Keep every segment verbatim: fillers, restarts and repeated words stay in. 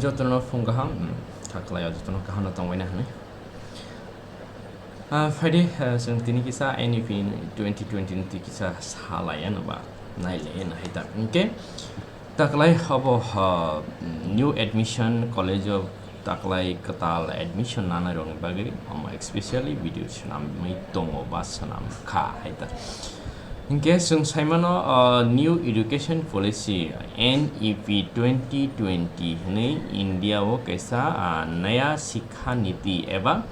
Jotono phung kaham, hmm, kha khlai o jotono kaham no tongbaina hwnwi. Ah, phaidi, ah, chwng tini kisa N E P twenty twenty ni twi kisa salai ano ba nailai ano hai ta. Hwnkhe taklai obo, ah, new admission college o taklai kwtal admission nanai rokni bagwi omo especially video swnamwi tongo ba swnam kha hai ta. Hwnkhe chwng saimano, ah, New Education Policy, N E P twenty twenty hwnwi India o kaisa, ah, Naya Sikha Niti eba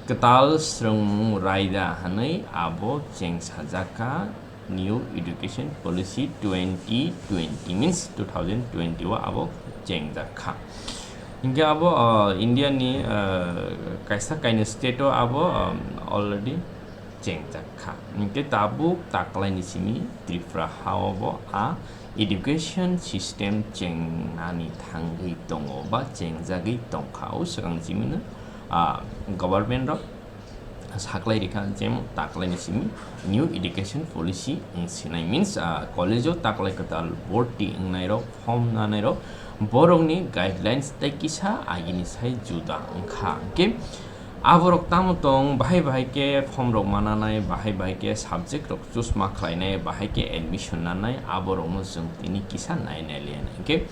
kwtal swrwngmung raida hwnwi abo chengsajak kha New Education Policy twenty twenty, means two thousand twenty o abo chengjak kha. Hwnkhe abo, ah, India ni, ah, kaisa kainwi state o abo, um, already chengjak kha. Hwnkhe tabuk taklaini simi Tripura hao bo a education system chengnani thangwi tongo ba chengjagwi tongkha. O swkang simino, ah, government rok saklai rikha, jem taklaini simi new education policy wng sinai, means, ah, college o taklai kwtal bhorti wngnai rok, form nanai rok, borokni guidelines tei kisa agini sai juda wngkha. Hwnkhe aborok tamo tong, bahai bahai khe form rok mananai, bahai bahai khe subject rok choose ma khlainai, bahai khe admission nanai, aborokno chwng tini kisa nainai liya. Hwnkhe,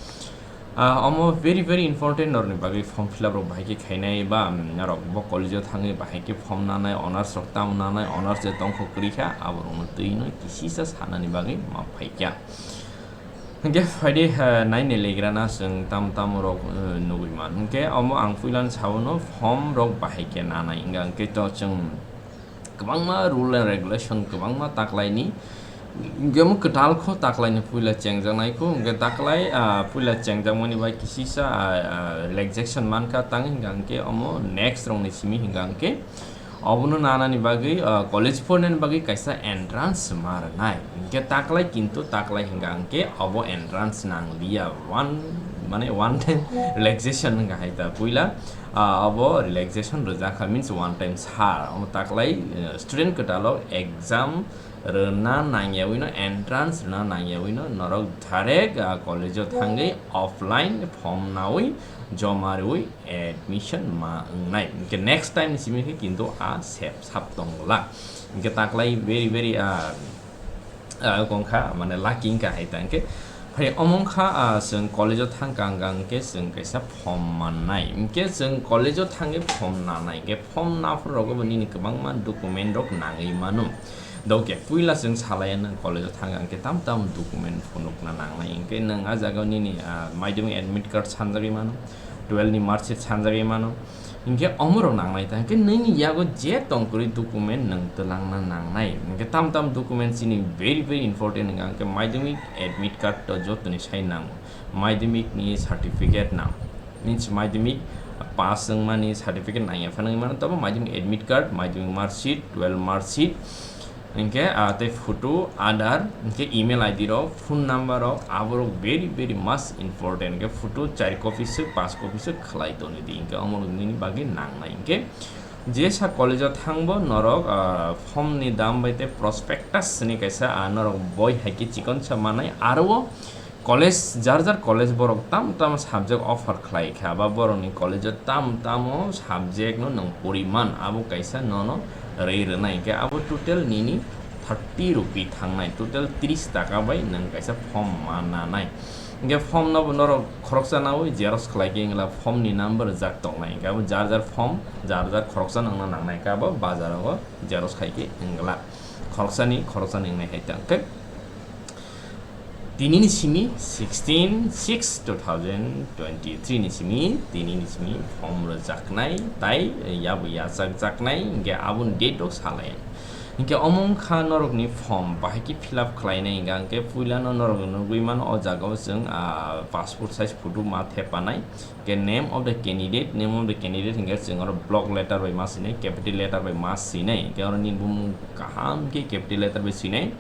ah, omo very, very important norokni bagwi form fill up rok bahai khe khainai ba, um, norok bo college o thangwi bahai khe form nanai, honors rok tamo nanai, honors je tongkho kwrwi kha, aborokno twi no kisisa sanani bagwi ma phai kha. Hwnkhe phaidi, eh, naini legrana chwng tam tam rok, eh, nugwi man. Hwnkhe omo ang puilani saono form rok bahai khe nanai. Hwnkha hwnkhe to chwng kwbangma rule and regulation, kwbangma taklaini, hwnkhe omo kwtal kho taklaini puila chengjaknai kho. Hwnkhe taklai, ah, puila chengjakmani bai kisisa, ah, ah, relaxation mankha tang hwnkha hwnkhe omo next rokni simi hwnkha hwnkhe obono nanani bagwi, ah, college pornani bagwi kaisa entrance ma rwnai. Hwnkhe taklai kintu taklai hwnkha hwnkhe obo entrance nangliya. One, mane one time relaxation hwnkha hai ta puila, ah, obo relaxation rwjakha, means one time sir. Omo taklai, eh, student kwtalrok exam rwna nangyawino, entrance rwna nangyawino norok direct, ah, college o thangwi offline form nawi joma rwi admission ma wngnai. Hwnkhe next time ni simi khe kintu a sep sap tongla. Hwnkhe taklai very, very, ah, ah, wngkha, mane lucky wngkha hai ta. Hwnkhe phai omo wngkha, ah, chwng college o thangkha hwnkha hwnkhe chwng kaisa form mannai. Hwnkhe chwng college o thangwi form nanai. Hwnkhe form naphuru rogo bo nini kwbangma document rok nangwi mano. Doke puila chwng salai nang college o thangkha hwnkhe tam tam document phunukna nangnai. Hwnkhe nwng ah jaga o nini, ah, madhyamik admit card sanjagwi mano, twelve ni mark sheet sanjagwi mano. Hwnkhe omorok nangnai ta, hwnkhe nini yago je tongkwrwi document nwng twlangna nangnai. Hwnkhe tam tam document chini very, very important wngkha, hwnkhe madhyamik admit card to jotoni sai nango, madhyamik ni certificate nang, means madhyamik pass wngmani certificate nangya phano wngmano, tobo madhyamik admit card, madhyamik mark sheet, twelve mark sheet, hwnkhe, ah, tei photo, Aadhaar, hwnkhe email I D rok, phone number rok, aborok very, very much important. Hwnkhe photo char copy swk, paanch copy swk khlai tongwi di. Hwnkhe omo nini bagwi nangnai. Hwnkhe jesa college o thangbo norok, ah, form ni dam bai tei prospectus ni kaisa, ah, norok boi hai khe chikonsa manai. Aro o college, jar jar college borok tam tam subject offer khlai kha, ba borokni college o tam tamo subject no nwng poriman, abo kaisa nono rwi rwnai. Hwnkhe abo total nini thirty rupee thangnai, total tris taka bai nwng kaisa form ma nanai. Hwnkhe form no bo norok khoroksa nawi xerox khlai khe wngla form ni number jak tongnai. Hwnkhe abo jar jar form, jar jar khoroksa nwngna nangnai, hwnkhe abo bazar o xerox khai khe wngla. Khoroksani, khoroksani wngnai hai ta. Hwnkhe tini ni simi sixteen six two thousand twenty-three ni simi, tini ni simi form rwjaknai, tai yabo yachakjaknai, hwnkhe aboni date rok salai. Hwnkhe omo wngkha norokni form bahai khe fill up khlainai, hwnkha hwnkhe puilano norok nugwi mano o jaga o chwng, ah, passport size photo ma thepanai. Hwnkhe name of the candidate, name of the candidate hwnkhe chwng oro block letter bai ma swinai, capital letter bai ma swinai, hwnkhe oro nini bumung kaham khe capital letter bai swinai.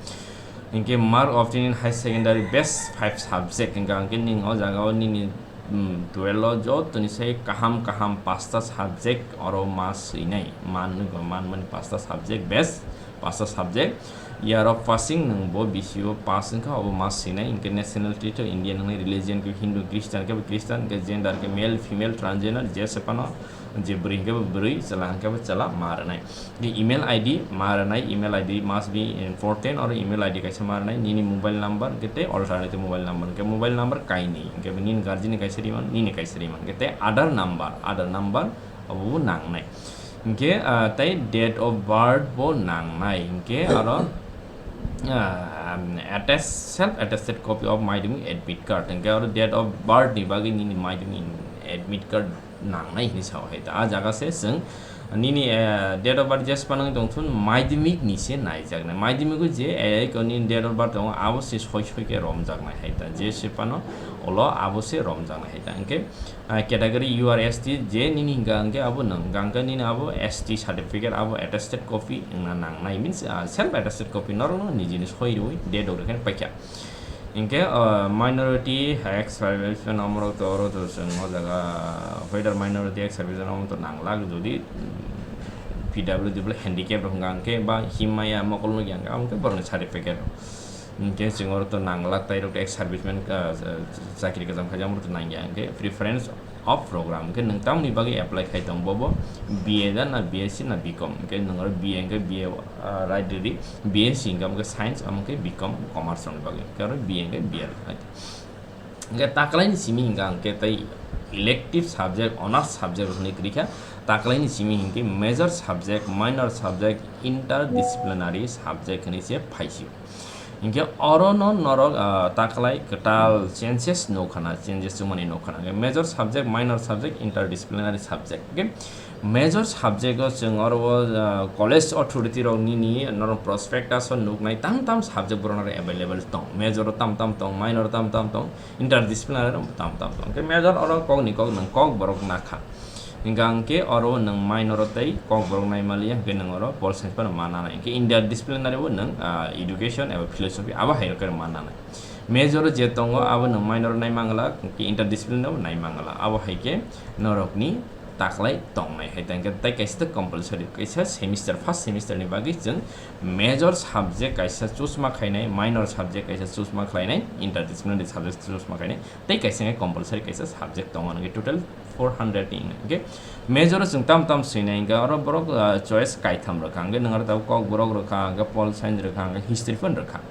Hwnkhe mark obtained in high secondary best five subject hwnkha, hwnkhe nini o jaga o nini, um, twelve o jotoni sai kaham kaham pasta subject oro ma swinai, man, man mani pasta subject, best pasta subject. Year of passing nwng bo B C O pass wngkha, obo mas sinai. Hinkhe nationality to Indian wngnai, religion khe Hindu, Christian khe Christian, hinkhe gender khe male, female, transgender, je se phano je bwrwi hinkhe bo bwrwi, chwla hinkhe bo chwla ma rwnai. Hinkhe email I D ma rwnai, email I D must be important, oro email I D kaisa ma rwnai, nini mobile number hinkhe tei alternative mobile number, hinkhe mobile number kainwi, hinkhe nini guardian ni kaisa rwmani, nini kaisa rwmani, hinkhe tei Aadhaar number, Aadhaar number obo nangnai. Hinkhe, ah, tei date of birth bo nangnai. Hinkhe aro, ah, attest, self attested copy of madhyamik admit card. Hinkhe aro date of birth ni bagwi nini madhyamik admit card nangnai hinwi sao hai ta. Ah jaga se chwng nini, eh, date of birth jes phano tongthun madhyamik ni se naijaknai. Madhyamik o je, eh, ko nini date of birth tongo abo se soi soi khe romjaknai hai ta. Je se phano olo abo se romjaknai hai ta. Hinkhe ah, category U R S T je nini hinkha hinkhe abo nwng, hinkha hinkhe nini abo S T certificate abo attested copy wngna nangnai, means, ah, self attested copy norokno nijini soi rwui date rok khe paikha. Hinkhe, ah, minority ex serviceman omorok to oro to chwng o jaga whether minority ex serviceman omo to nanglak jodi, mm, P W D handicap rok hinkha hinkhe ba himmaya mokol nukya hinkhe amo khe borokni certificate rok. Hinkhe chwng oro to nanglak tai rok ex serviceman, ah, chakri kwcham khaijak amo to nangya hinkhe preference of program hinkhe nwng tamoni bagwi apply khai tong bobo B A da na B S C na B com hinkhe nwng oro B A hinkhe B A, ah, right rwdi, B S C hinkhe amo khe science amo khe B com commerce rokni bagwi hinkhe oro B A hinkhe B A rwdi. Hinkhe taklaini simi hinkha hinkhe tei elective subject, honours subject hwnwi kwrwikha, taklaini simi hinkhe major subject, minor subject, interdisciplinary subject hwnwi se phaisio. Hinkhe oro no norok, ah, taklai kwtal changes nukhana, changes chumani nukhana. Hinkhe major subject, minor subject, interdisciplinary subject. Hinkhe major subject o chwng oro o, ah, college authority rok nini norok prospectus o nuknai tam tam subject borok no available tong. Major o tam tam tong, minor o tam tam tong, interdisciplinary rok tam tam tong. Hinkhe major oro kok ni kok nwng kok borok nakha. Hinkha hinkhe oro nwng minor o tei kok borok nai maliya, hinkhe nwng oro pol science phano ma nanai. Hinkhe interdisciplinary o nwng, ah, education eba philosophy abo hai rok khe ma nanai. Major o je tongo abo nwng minor o nai mangala, hinkhe interdisciplinary o nai mangala. Abo hai khe norokni taklai tongnai hai ta hinkhe tei kaisa compulsory kaisa semester, first semester ni bagwi chwng major subject kaisa choose ma khainai, minor subject kaisa choose ma khlainai, interdisciplinary subject choose ma khainai, tei kaisa hinkhe compulsory kaisa subject tongo, hinkhe total four hundred ni hinkhe major o chwng tam tam swinai hinkhe oro borok, ah, choice kaitham rwkha, hinkhe nwng oro tabuk Kokborok rwkha, hinkhe Pol Science rwkha, hinkhe History phano rwkha.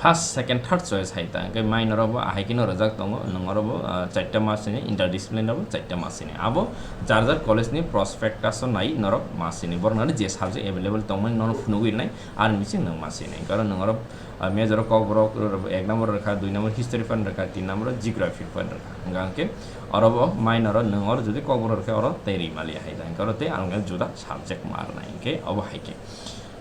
First, second, third choice hai ta, hinkhe minor o bo ahai kheno rwjak tongo, nwng oro bo, ah, charta ma sini, interdisciplinary o bo charta ma sini. Abo jar jar college ni prospectus o nai norok ma sini. Borok nani je subject available tongmani nono phunugwi rwnai, ani bising nwng ma sini. Karon nwng oro, ah, major o Kokborok ek number rwkha, dui number history phano rwkha, tin number o geography phano rwkha. Hinkha hinkhe oro bo minor o nwng oro jodi Kokborok rwkha oro tei rimaliya hai ta. Hinkhe oro tei ang juda subject ma rwnai. Hinkhe obo hai khe.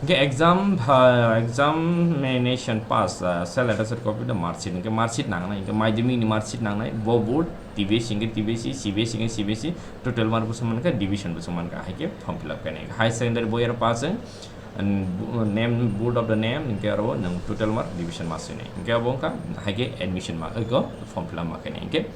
Hinkhe exam, ah, examination pass, ah, self attested copy the mark sheet. Hinkhe mark sheet nangnai, hinkhe madhyamik ni mark sheet nangnai. Bo board, T B S hinkhe T B S, C B S hinkhe C B S, total mark bwswk mankha, division bwswk mankha, hai khe form fill up khainai. Higher secondary bo ero pass wng, and bo-, name, board of the name, hinkhe aro nwng total mark, division ma swinai. Hinkhe abo wngkha, hai khe admission ma, eko form fill up ma khainai. Hinkhe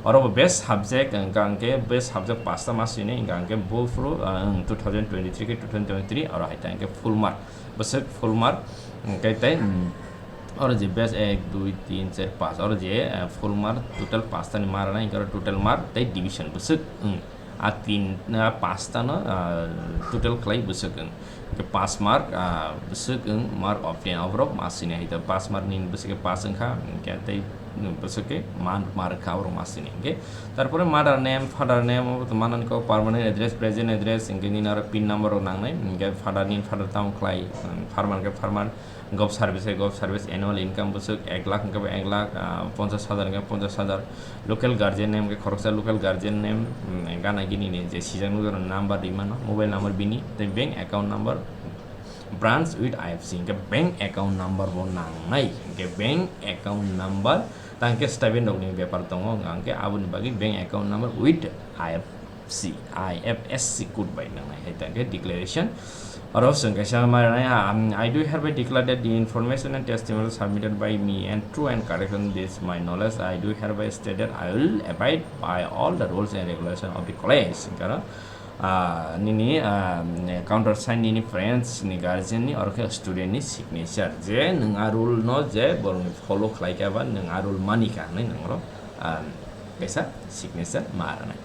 oro bo best subject, wngkha hinkhe best subject pasta ma swinai, wngkha hinkhe bo phuru, ah, two thousand twenty-three khe two thousand twenty-three, oro hai ta hinkhe full mark, bwswk full mark, hinkhe tei, mm, oro je best ek, dui, tin, char, pass, oro je, eh, full mark total pasta ni ma rwnai, hinkhe oro total mark tei division bwswk, mm, a tin, a pasta no, ah, total khlai bwswk, mm. Hinkhe pass mark, ah, bwswk wng mark obtain, oborok ma sini hai ta pass mark ni bwswk khe pass wngkha, hinkhe tei bwswk khe ma, ma rwkha, oborok ma sini. Hinkhe tarpore mother name, father name, obo to manani kok, permanent address, present address, hinkhe nini aro pin number rok nangnai, hinkhe father ni, father tamo khlai, um, farmer khe farmer, gov service khe gov service, annual income bwswk ek lakh hinkhe bo ek lakh, ah, ponchash hajar hinkhe ponchash hajar, local guardian name khe khoroksa local guardian name, um, gana gini ni je sijak nukjak number rimano, mobile number bini, tei bank account number, branch with I F S C, hinkhe bank account number bo nangnai, hinkhe bank account number, tang khe stipend rokni bepar tongo, hinkhe aboni bagwi bank account number with I F C, I F S C code bai nangnai, hai tang khe declaration. Oro chwng kaisa ma rwnai, um, "I do hereby declare that the information and testimony submitted by me and true and correct in this my knowledge, I do hereby state that I will abide by all the rules and regulations of the college." Hinkhe oro ah, nini, ah, counter sign nini parents ni guardian ni, oro khe student ni signature, je nwng a rule no je borok ni follow khlai kha ba nwng a rule mani kha hinwi nwng oro, ah, kaisa signature ma rwnai.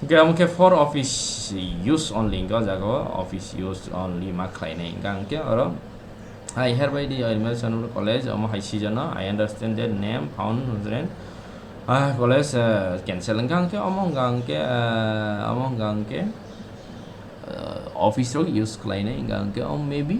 Hingke amo khe for office use only, hingke o jaga o office use only ma khlainai. Hingke ang khe oro, "I hereby the Animal Channel College," omo hai season o, "I understand that name found," ah, college, ah, cancel. Hingke ang khe omo hingka ang khe, ah, omo hingka ang khe, ah, office rok use khlainai, hingka ang khe, oh, maybe,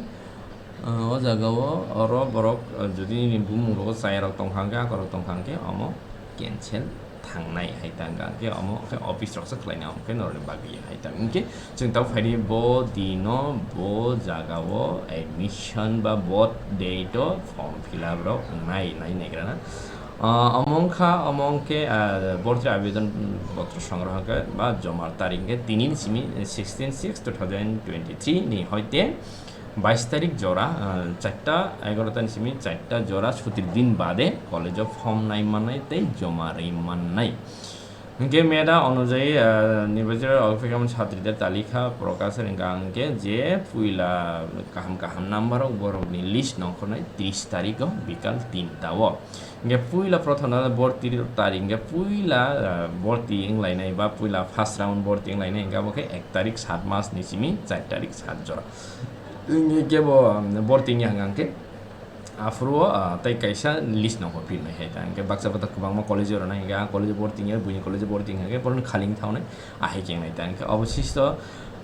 ah, o jaga o oro borok, ah, jodi nini bumung rogo chaya rok tongkha hingke, akorok tongkha hingke, omo cancel thangnai hai ta hingka hingke omo khe office rok se khlainai, omo khe norokni bagwi hai ta hingke chwng tabuk phaidi bo dino bo jaga o admission ba bo date o form fill up rok wngnai nai naigrana. Ah, omo wngkha, omo wngkhe, ah, bortri abedon potro songroho hingke ba joma tarik hingke tini ni simi sixteen six two thousand twenty three ni hoite bais tarik jora, ah, charta egarota ni simi charta jora sutir din bade college o form nai mannai tei joma rwi mannai. Hingke meda onujayi, ah, nirbachir ogphikam satrida talikha prokash ringka hingke je puila kaham kaham number rok borokni list nongkhornai tris tarikh o bikal tinta o. Hingke puila prothom no borti tarik hingke puila, ah, borti wnglainai ba puila first round borti wnglainai hingke abo khe ek tarik sat mas ni simi char tarik sat jora. Hingke bo, um, borti wngya hingka hingke aphuru o, ah, tei kaisa list no hopirnai hai ta. Hingke baksa baksa kwbangma college o rwnai hingke a college borti wngya buini college borti wngya hingke borokni khali wng thaunai ahai khe wngnai ta. Hingke obosisto,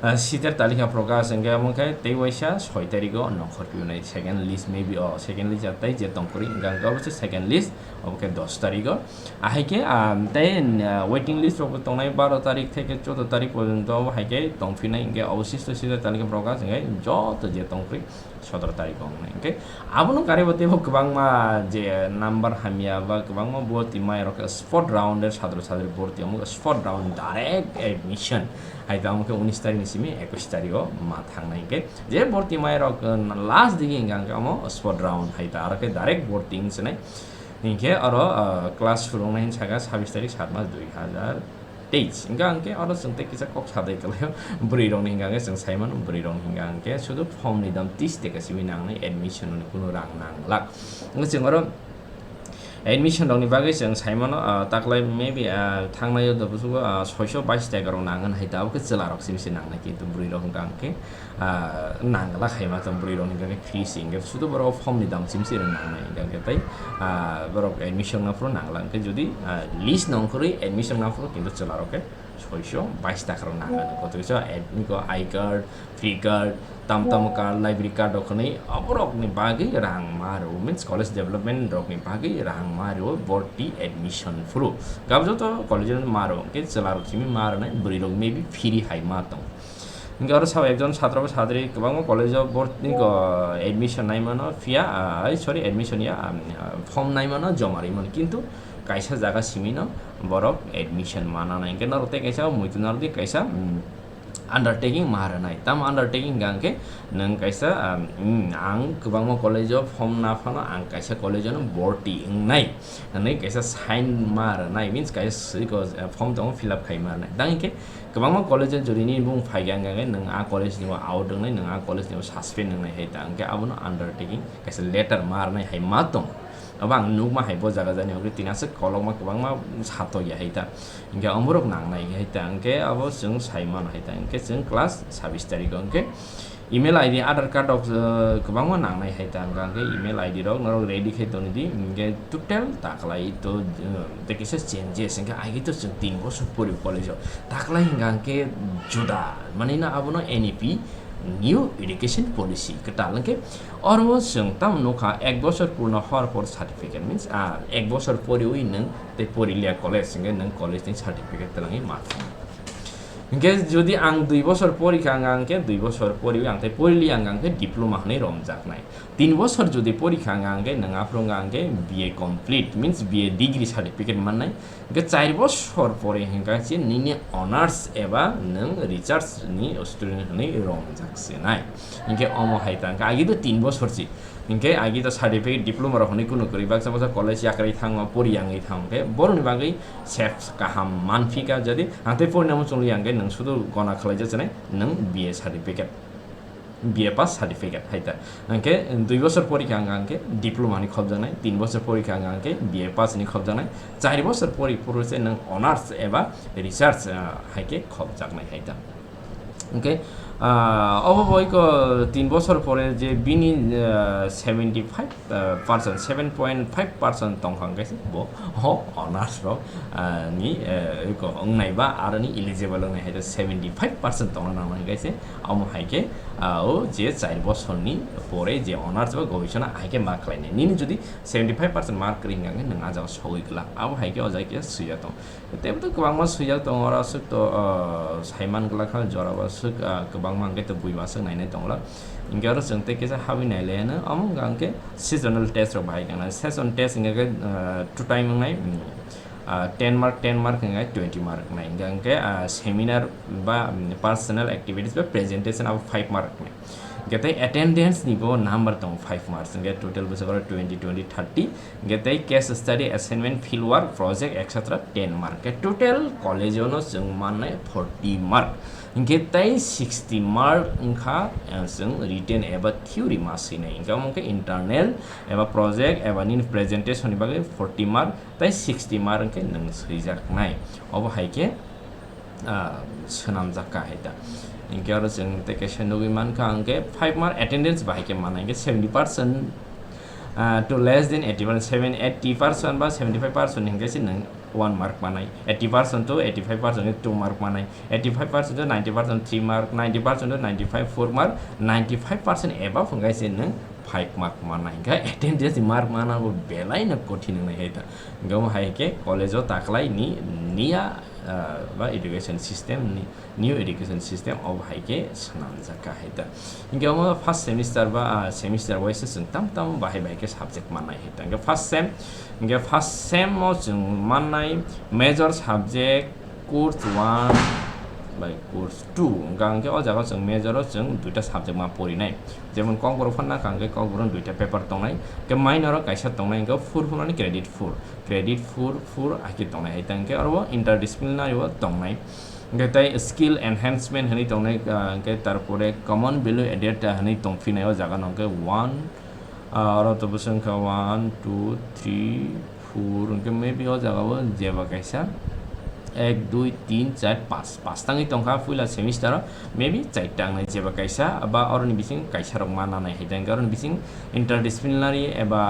ah, siter talikha prokash hingke amo khe tei waisa soi tarikh o nongkhor piunai second list maybe o second list tei je tongkori hingke hingke obo se second list obo khe dos tarikh o. Ahai khe, ah, tei, ah, waiting list rok bo tongnai baro tarikh theke choudo tarikh porjonto obo hai khe tongphinai hingke obosisto siter talikha prokash hingke joto je tongkori sotoro tarikh o wngnai. Hingke abono karwi bo teibo kwbangma je number hamya ba kwbangma borti mai rok spot round er sadro sadri borti omo spot round direct admission. Hai ta omo khe unis tarikh ni simi ekwis tarikh o ma thangnai hingke je borti mai rok, eh, last digi hingka hingke omo spot round hai ta aro khe direct borti wng sinai. Hingke oro, eh, class phurungnai hin saka sabis tarikh sat mas dui hazar teis. Hingke ang khe oro chwng tei kisa kok sadai kwlaio. Bwrwi rokni hingka khe chwng sai mano, bwrwi rokni hingka ang khe sudu form ni dam tis teka simi nangnai, admission ni kunu rang nanglak. Hingke chwng oro admission rokni bagwi chwng sai mano, ah, taklai maybe, ah, thangnai o dobusugo, ah, soiso bais teka rok nangani hai tabuk khe chwla rok simi se nangnai, kintu bwrwi rok hingka ang khe ah, nangla khaima tong bwrwi rokni hingka khe free se hingke sudu borok form ni dam chimsi rok nangnai hingka khe tei, ah, borok admission na phuru nangla hingke jodi, ah, list nongkhorwi admission na phuru kintu chwla rok khe soiso bais taka rok nangani koto kisa ad-, niko I card, free card, tam tam card, library card rok hwnwi oborokni bagwi rang ma rwo means college development rokni bagwi rang ma rwo borti admission phuru gabjoto college ma rwo hingke chwla rok simi ma rwnai bwrwi rok maybe free hai ma tong. Hingke oro sabo ekjon satro bo satri kwbangma college o borti, o, admission nai mano, phiya, ah, ai, sorry, admission ya, um, ah, form nai mano, joma rwi mano, kintu kaisa jaga simi no borok admission mana nai. Hingke norok tei kaisa muitu narwk di kaisa, um, undertaking ma rwnai. Tamo undertaking hingka hingke nwng kaisa, um, um, ang kwbangma college o form na phano ang kaisa college o no borti wngnai hwnwi kaisa sign ma rwnai, means kaisa swiko, uh, form tongo fill up khai ma rwnai. Tang hingke kwbangma college o jodi nini bumung phaikha hingka khe nwng a college ni o out wngnai, nwng a college ni o suspend wngnai hai ta hingke abono undertaking kaisa letter ma rwnai hai ma tong. Abo ang nukma hai bo jaga jani hwnkhe tini aswk kolokma kwbangma sato ya hai ta hingke omorok nangnai hai ta hingke abo chwng sai mano hai ta hingke chwng class sabis tarikh o hingke email I D, Aadhaar card rok, uh, kwbangma nangnai hai ta hingka hingke email I D rok norok ready khai toni di hingke total taklai to, uh, tei kisa changes hingke agi to chwng tin bosor pori college o taklai hingka hingke juda manina abono N E P, New Education Policy kwtal hingke oro chwng tamo nukha ek bosor purno hor por certificate means, ah, ek bosor poriwi nwng tei porilia college hingke nwng college ni certificate twlangwi ma thang. Hingke jodi ang dui bosor porikha hingka hingke dui bosor poriwi ang tei porili hingka hingke diploma hwnwi romjaknai. Tin bosor jodi porikha hingka hingke nwng aphuru hingka hingke B A complete means B A degree certificate mannai. Hingke char bosor pori hingka se nini honors eba nwng research ni student hwnwi romjak se nai. Hingke omo hai ta hingke agi do tin bosor si. Hinkhe agi to certificate diploma rok hwnwi kunu kwrwi baksa baksa college yakarwi thango, pori yangwi thango, hinkhe borokni bagwi safe kaham manphika. Jodi ang tei porina muchungli yang khe nwng sudu gona khlai jachanai nwng B A certificate, B A pass certificate hai ta. Hinkhe dui bosor porikha ang khe diploma ni khobjaknai, tin bosor porikha ang khe B A pass ni khobjaknai, char bosor pori poro se nwng honors eba research, ah, hai khe khobjaknai hai ta. Hinkhe, ah, obo bai ko tin bosor pore je bini, ah, seventy five, ah, percent, seven point five percent tongkha hinkhe se bo ho honors rok, ah, ni, eh, ko wngnai ba aro ni eligible wngnai hai ta seventy five percent tongna nang hinkhe se omo hai khe, ah, o je char bosor ni pore je honors ba gobisona hai khe ma khlainai. Nini jodi seventy five percent mark kwrwi hinkhe nwng ah jaga sogwi glak. Abo hai khe o jaga khe swiya tong. Tei bo to kwbangma swijak tongo, oro aswk to, ah, saiman glak kha, jora bo aswk, ah, kwbangma hwnkhe to bui bo aswk nainai tongla. Hinkhe oro chwng tei kisa habwi nailaiano, omo wngkha hwnkhe seasonal test rok bahai wngnai. Season test hwnkhe, ah, two time wngnai, mm, ah, ten mark, ten mark hwnkhe twenty mark wngnai. Hinkhe, hinkhe, ah, seminar ba, mm, personal activities ba presentation abo five mark wngnai. Hinkhe tei attendance ni bo number tongo five marks, hinkhe total bwswk oro twenty, twenty, thirty. Hinkhe tei case study, assignment, field work, project, et cetera ten mark. Hinkhe total college o no chwng mannai forty mark. Hinkhe tei sixty mark wngkha, eh, chwng written eba theory ma swinai. Hinkhe omo khe internal eba project eba nini presentation ni bagwi forty mark, tei sixty mark wngkhe nwng swijaknai. Obo hai khe, ah, swnamjak kha hai ta. Hinkhe oro chwng tei kaisa nugwi mankha, hinkhe five mark attendance bahai khe mana, hinkhe seventy percent, ah, to less than eighty percent, seven, eighty percent ba seventy five percent hinkhe se nwng one mark manai, eighty percent to eighty five percent two mark manai, eighty five percent to ninety percent three mark, ninety percent to ninety five four mark, ninety five percent above hinkhe se nwng five mark manai. Hinkhe attendance mark mana bo belai no kothin wngnai hai ta. Hinkhe omo hai khe college o taklai ni niya, ah, ba education system ni, new education system obo hai khe swnamjak kha hai ta. Hinkhe omo first semester ba, ah, semester wise chwng tam tam bahai bahai khe subject mannai hai ta. Hinkhe first sem, hinkhe first sem o chwng mannai major subject course one bai course two. Hwnkha hwnkhe o jaga o chwng major o chwng duita subject ma porinai. Jemon Kokborok phano wngkha hwnkhe Kokborok duita paper tongnai. Hinkhe minor o kaisa tongnai, hinkhe four phano ni credit four. Credit four, four hai khe tongnai. Hai ta hinkhe oro o interdisciplinary o tongnai. Hinkhe tei skill enhancement hwnwi tongnai, ah, hinkhe tarpore common value added hwnwi tongphinai o jaga no hinkhe one, ah, oro to bwswk wngkha one, two, three, four, hinkhe maybe o jaga o jeba kaisa ek, dui, tin, char, panch, panch tangwi tongkha puila semester o, maybe char ta wngnai jeba kaisa, ba oroni bising kaisa rok ma nanai hai ta hinkhe oroni bising interdisciplinary eba,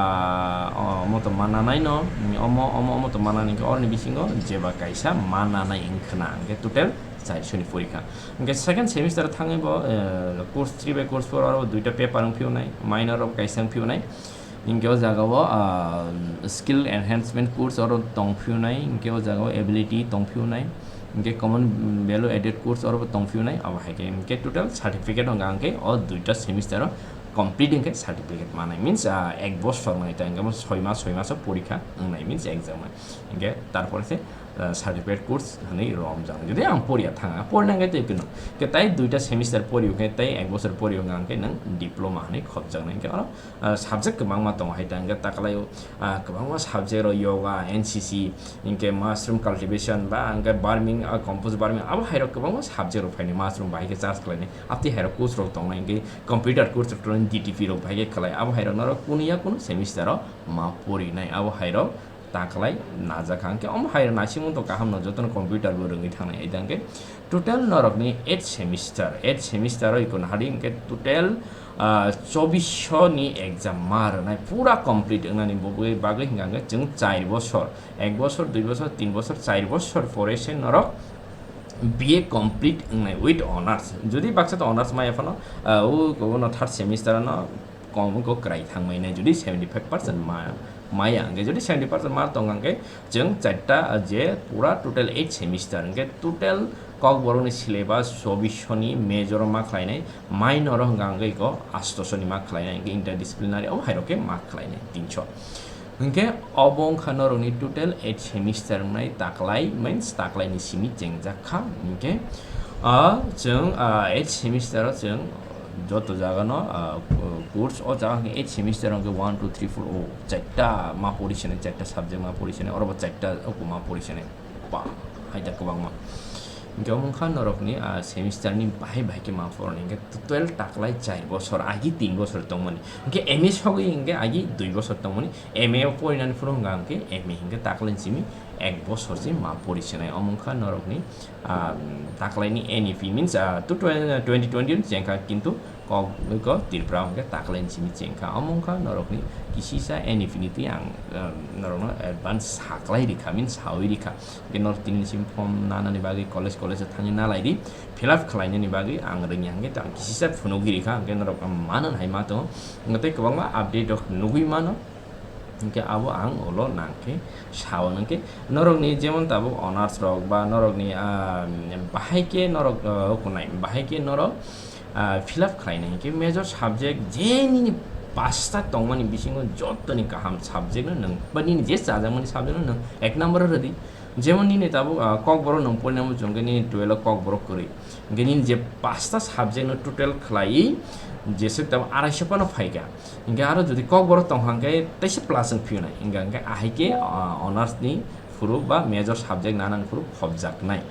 o, omo to ma nanai no, omo, omo, omo to ma nanai hinkhe oroni bisingo jeba kaisa ma nanai wngkhna hinkhe total char soni porikha. Hinkhe second semester thangwi bo, eh, course three bai course four oro duita paper wngphiyonai, minor rok kaisa wngphiyonai. Hinkhe o jaga o, ah, skill enhancement course oro tongphiyonai, hinkhe o jaga o ability tongphiyonai, hinkhe common value added course oro bo tongphiyonai, abo hai khe hinkhe total certificate wngkha hinkhe o duita semester o complete hinkhe certificate manai, means, ah, ek bosor nai ta hinkhe omo soi mas, soi mas o porikha wngnai, means exam hai. Hinkhe tarpore se, ah, certificate course hwnwi romjak. Jodi ang poria thanga, porina hinkhe tei kunu. Hinkhe tai duita semester pori hinkhe tai ek bosor pori hinkhe nwng diploma hwnwi khopjaknai. Hinkhe oro, ah, subject kwbangma tongo hai ta hinkhe taklai o, ah, kwbangma subject rok yoga, N C C, hinkhe mushroom cultivation ba hinkhe farming, ah, compost farming abo hai rok kwbangma subject rok phainai mushroom bahai khe charge khlainai. Abtwi hai rok course rok tongnai hinkhe computer course rok tongnai D T P rok bahai khe khlai. Abo hai rok norok kunu ya kunu semester o ma porinai. Abo hai rok ta khlai najak kha. Hinkhe omo hai naisingmung to kaham no jotono computer bo rwngwi thangnai hai ta hinkhe total norokni eight semester, eight semester o iko nahadi hinkhe total, ah, chobisho ni exam ma rwnai pura complete wngnani bogwi bagwi hinkha hinkhe chwng char bosor, ek bosor, dui bosor, tin bosor, char bosor pore se norok B A complete wngnai with honors. Jodi baksa to honors maya phano, ah, o, o no third semester no kom wngkha kwrai thangmai nai, jodi seventy five percent ma-, maya hwnkhe, jodi seventy percent mark tong hwnkhe, chwng charta, ah, je pura total eight semester hwnkhe, total Kokborokni syllabus chobisho ni major o ma khlainai, minor o hwnkha hwnkhe iko astoso ni ma khlainai, hwnkhe interdisciplinary o hairok khe ma khlainai tinso. Hwnkhe obo wngkha norokni total eight semester wngnai taklai, means taklai ni simi chengjak kha, hwnkhe, ah, chwng, ah, eight semester o chwng Joto jaga no, ah, course o jaga hwnkhe eight semester hwnkhe one, two, three, four, o chaita ma pori sinai, chaita subject ma pori sinai, oro bo chaita oko ma pori sinai. Ba, hai da kwbangma. Hwnkhe omo wngkha norokni, ah, semester ni bahai bahai khe ma poroni. Hwnkhe total taklai char bosor, agi tin bosor tongmani. Hwnkhe M A sogwi hwnkhe agi dui bosor tongmani. M A o porinani phuru hwnkha hwnkhe M A hwnkhe taklai simi ek bosor se ma pori sinai. Omo wngkha norokni, ah, taklaini N E P means, ah, to twenty twenty chengkha kintu kok, kok Tripura hwnkhe taklaini simi chengkha. Omo wngkha norokni kisisa N E P ni twi ang, ah, norokno advance saklai rikha, means sawi rikha. Hwnkhe norok tini simi form nanani bagwi college, college o thangwi nalai di, fill up khlainani bagwi ang rwngya hwnkhe ang kisisa phunugwi rikha, hwnkhe norok mano hai ma tongo. Hwnkhe tei kwbangma update rok nugwi mano. Hwnkhe abo ang ulo nangkhe sao, hwnkhe norokni jemon tabuk honors rok ba norokni, ah, bahai khe norok, ah, kunai, bahai khe norok, ah, fill up khlainai hwnkhe major subject je nini pasta tongmani bisingo jotoni kaham subject no nwng ba nini je chajakmani subject no nwng ek number o rwdi. Jemon nini tabuk, ah, kokborok nwng porinani muchung khe nini twelve o kokborok kwrwi. Hwnkhe nini je pasta subject no total khlaiwi jeswk tabuk araisho phano phaikha. Hwnkhe aro jodi kokborok tongkha hwnkhe teisa plus wng phiyonai. Hwnkhe, hwnkhe ahai khe, ah, honors ni phuru ba major subject nanani phuru phobjaknai.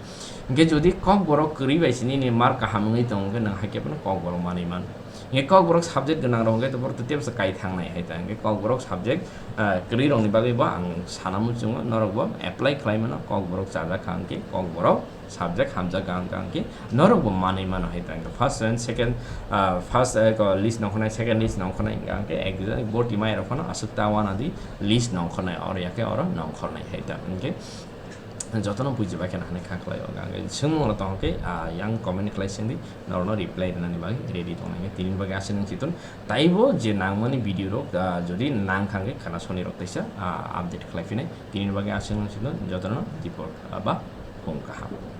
Hwnkhe jodi kokborok kwrwi bai se nini mark kaham wngwi tongo hwnkhe nwng hai khe phano kokborok manwi mano. Hwnkhe kokborok subject gwnang rok hwnkhe to borok to tebsa kai thangnai hai ta. Hwnkhe kokborok subject, ah, kwrwi rokni bagwi bo ang sana muchungo, norok bo apply khlai mano, kokborok chajak kha hwnkhe kokborok subject hamjak kha hwnkhe norok bo manwi mano hai ta. Hwnkhe first and second, ah, first, eh, ko list nongkhornai, second list nongkhornai hwnkhe exam bo timai rok phano aswk ta wana di list nongkhornai, oro yakhe oro nongkhornai hai ta. Hwnkhe jotono bujibai khe nahani kha khlai o. Hwnkhe swngmung rok tongkhe, ah, yang comment khlai sengdi, norokno reply rwnani bagwi ready tongnai. Tini bagwi aswk nang chiton. Taibo je nangmani video rok, ah, jodi nang kha hwnkhe khana soni rok teisa, ah, update khlai phinai. Tini bagwi aswk nang chiton, jotono Deepak, ah, ba phung kaham.